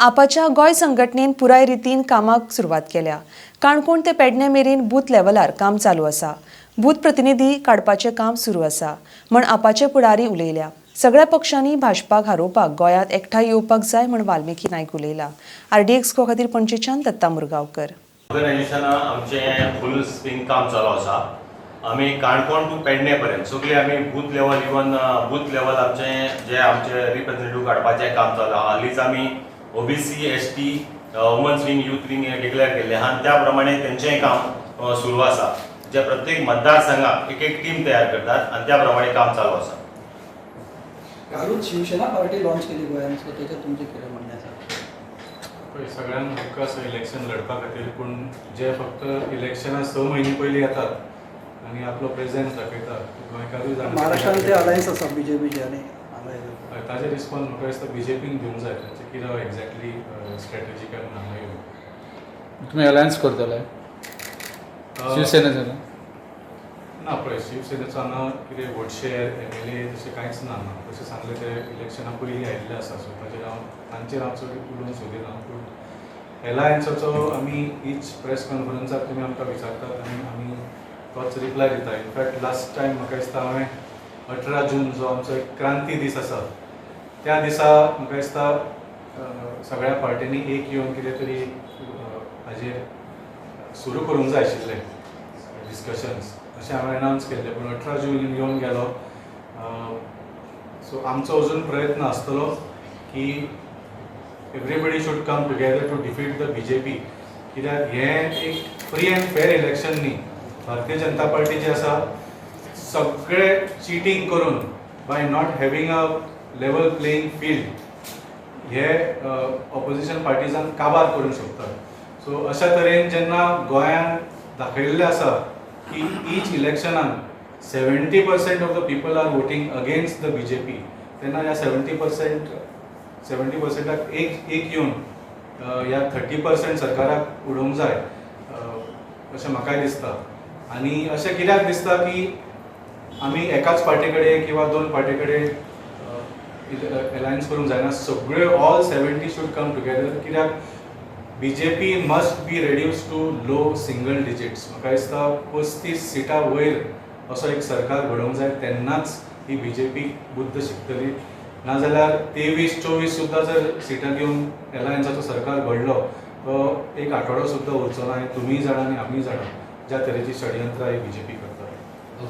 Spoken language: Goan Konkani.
आपाच्या गोंय संघटनेन पुराय रितीन कामाक सुरवात केल्या. काणकोण ते पेडणे मेरेन बूथ लेव्हलार काम चालू आसा. बूथ प्रतिनिधी काडपाचें काम सुरू आसा म्हण आपाचे फुडारी उलयल्या. सगळ्या पक्षांनी भाजपाक हारोवपाक गोंयांत एकठांय येवपाक जाय म्हण वाल्मिकी नायक उलयला. आरडीएक्स गोवा खातीर पणजेच्यान दत्ता मुरगांवकर. ऑर्गनायझेशना आमचें फूल स्विंग काम चालू आसा. आमी काणकोण टू पेडणे पर्यंत सगळे आमी booth level, even booth level आमचें जे आमचे रिप्रेझेंटेटीव काडपाचें काम चालू आहा. हालींच आमी OBC, ST, womens wing, youth wing हे डिक्लेअर केल्ले आहा आनी त्या प्रमाणे तेंचेंय काम सुरू आसा. जे प्रत्येक मतदारसंघाक एक एक टीम तयार करतात आनी त्या प्रमाणे काम चालू आसा. कालूच शिवसेना पार्टी लॉन्च केली गोंयांत, सो तेचेर तुमचें कितें म्हणणें आसा? पळय, सगळ्यांक हक्क आसा इलेक्शन लढपा खातीर, पूण जे फक्त इलेक्शना 6 म्हयने पयलीं येतात आनी आपलो प्रेझेन्स दाखयतात, गोंयकारूय जाणा. महाराष्ट्रान ते अलायन्स आसा बीजेपीचे आनी हांगा. हय, ताजे रिस्पॉन्स म्हाका दिसता बीजेपीन दिवंक जाय. तांचे कितें एक्झॅक्टली स्ट्रॅटेजी काय म्हणून हांगा येवन तुमी अलायन्स करतले शिवसेनेचो? ना, पळय, शिवसेनेचो हांगा कितें वोट शेअर, एमएलए तशें कांयच ना हांगा. तशें सांगलें, ते इलेक्शना पयलीं आयिल्ले आसा, सो ताजेर हांव तांचेर हांव चड उलोवंक सोदिना. पूण एलायन्साचो आमी इच प्रेस कॉन्फरन्साक तुमी आमकां विचारतात आनी आमी तोच रिप्लाय दिता. इनफॅक्ट लास्ट टायम म्हाका दिसता हांवें 18 जून जो आमचो एक क्रांती दीस आसा, त्या दिसा म्हाका दिसता सगळ्या पार्टींनी एक येवन कितें तरी हाजेर सुरू करूंक जाय आशिल्लें डिस्कशन्स, अशें हांवें अनावन्स केल्लें. पूण 18 जून येवन गेलो. सो आमचो अजून प्रयत्न आसतलो की everybody should come together to defeat the BJP, कित्याक हें एक फ्री अँड फेर इलेक्शन न्ही. भारतीय जनता पार्टी जी आसा, सगळे चिटींग करून, by not having a level playing field, हे ऑपोजिशन पार्टीजांक काबार करूंक शकतात. सो अशा तरेन जेन्ना गोंयांत दाखयल्लें आसा की etch इलेक्शनाक 70% of the people are voting against the BJP, तेन्ना ह्या 70 पर्संटाक एक एक येवन ह्या 30% सरकाराक उडोवंक जाय अशें म्हाकाय दिसता. आनी अशें कित्याक दिसता की आमी एकाच पार्टी कडेन किंवा दोन पार्टी कडेन अलायन्स करूंक जायना? सगळे all 70 should come together, कित्याक BJP must be reduced to low single digits. म्हाका दिसता 35 सिटां वयर असो एक सरकार घडोवंक जाय, तेन्नाच ही बीजेपी बुद्द शिकतली. नाजाल्यार 23 24 सुद्दां जर सिटां घेवन एलायन्साचो सरकार घडलो, तो एक आठवडो सुद्दां उरचो ना हें तुमीय जाणा आनी आमीय जाणा, ज्या तरेची षडयंत्रां ही बीजेपी करता.